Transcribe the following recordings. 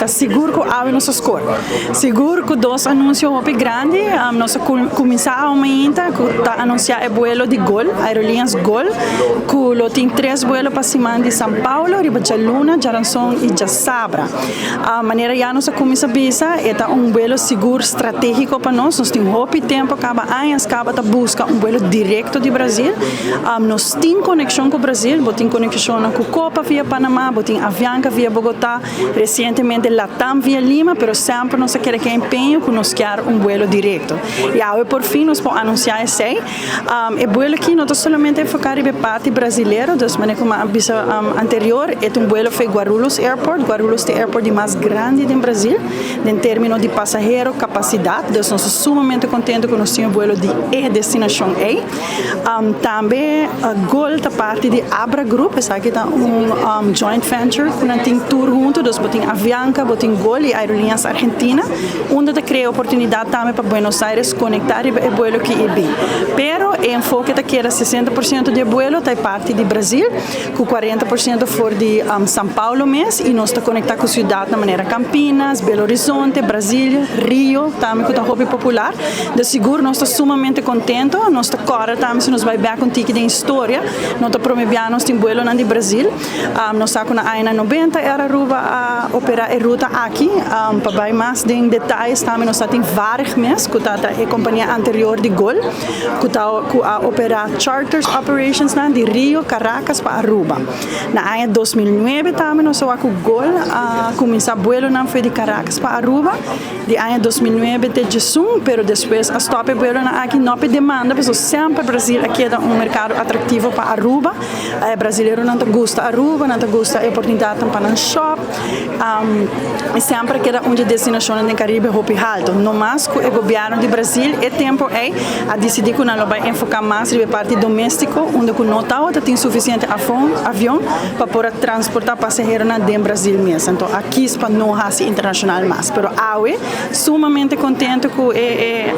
Ta sigur cu awe nos a score. Sigur cu dos anuncio hopi grandi. Nos a cuminsa awe mainta cu ta anuncia e buelo di Gol, Aerolíneas Gol, cu lo tin tres buelo pa siman di San Paulo riba djaluna, djaranson y djasabra. Manera ya nos a cuminsa bisa, e ta un buelo sigur strategico pa nos. Nos tin hopi tempo caba, añas caba ta busca un buelo directo di Brasil. Nos tin conexion cu Brasil, bo tin conexionnan cu Copa via Panama, bo tin Avianca via Bogota, Recientemente Latam via Lima, pero semper nos a kere ke empeño cu nos kier un buelo directo. Y awe por fin nos por anuncia esey. E buelo aki no ta solamente enfoca riba e parti brasilero, dus manera cu mi a bisa anterior, e ta un buelo fe Guarulhos Airport. Guarulhos ta e airport di mas grandi den Brasil den termino di pasahero, capacidad, dus nos ta sumamente contento cu nos tin e buelo di e destinacion ey. Tambe Gol ta parti di Abra Group, esaki ta un joint venture ku nan tin tur huntu, dus bo tin Avianca, bo tin Gol i Aerolíneas Argentina, unda ta krea oportunidat tambe pa Buenos Aires konektá riba e buelo ki e bin. Pero e enfoke ta keda 60% di e buelo ta e parti di Brasil, ku 40% for di San Paulo mes i nos ta konektá ku siudatnan manera Campinas, Belo Horizonte, Brasilia, Rio tambe ku ta hopi popular. De sigur nos ta sumamente contento, nos ta corda tambe si nos bay bek un tiki den historia, no ta prome bia nos tin buelonan di Brazil. Nos sa cu na añanan 90 Air Aruba a opera e ruta aki. Pa bay mas den detayes tambe nos ta tin Varig mes cu ta ta e compania anterior di Gol cu ta cu a opera charters operationsnan di Rio, Caracas pa Aruba. Na aña 2009 tambe nos a wak cu Gol a cuminsa buelonan for di Caracas pa Aruba. Di aña 2009 te 11, pero despues a stop e buelonan aki, no p'e demanda, pasobra semper Brasil a keda un mercado atractivo pa Aruba. E brasileronan ta gusta Aruba, nan ta gusta e oportunidadnan pa nan shop, y semper a keda un di e destinacionnan den Caribe hopi halto. No mas cu e gobierno di Brasil e tempo ey a dicidi cu nan lo bay enfoca mas riba e parti domestico, unda cu no tawata tin suficiente avion pa por a transporta pasaheronan den Brasil mes. Anto a kies pa no haci internacional mas. Pero awe sumamente contento cu e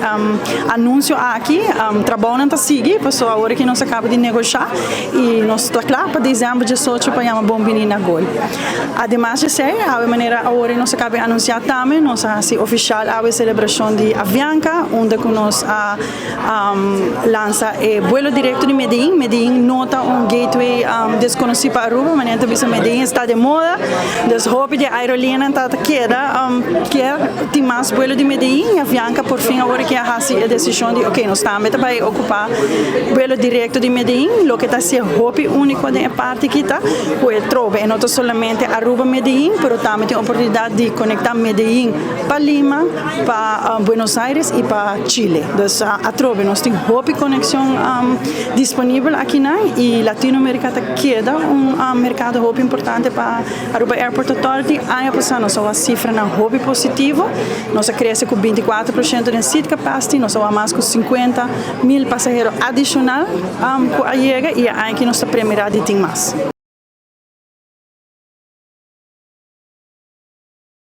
anuncio aki. Trabounan ta sigui, pasobra awor aki nos a caba di negosha y nos ta cla pa december 18 pa yama bon bini na Gol. Ademas di esey, awe manera awor nos a caba di anuncia tambe, nos a haci oficial awe celebracion di Avianca, unda cu nos a lansa e buelo directo di Medellin. Medellin no ta un gateway desconoci pa Aruba, manera ta bisa Medellin sta de moda, dus hopi di aerolineanan ta keda kier tin mas buelo di Medellin y Avianca por fin awor ki a haci e decision di ok, nos tambe ta bay ocupa buelo directo di Medellin, loke ta haci'e hopi unico den e parti aki ta cu e trobe e no ta solamente Aruba Medellin, pero tambe tin oportunidad di conecta Medellin pa Lima, pa Buenos Aires y pa Chile. Dus atrobe nos tin hopi conexion disponibel akinan y Latinoamerica ta keda un mercado hopi importante pa Aruba Airport Authority. Aña pasa nos a wak cifranan hopi positivo. Nos a crece cu 24% den seat capacity, nos a wak mas cu 50 mil pasahero adicional cu a yega y e aña aki nos ta premira di tin mas.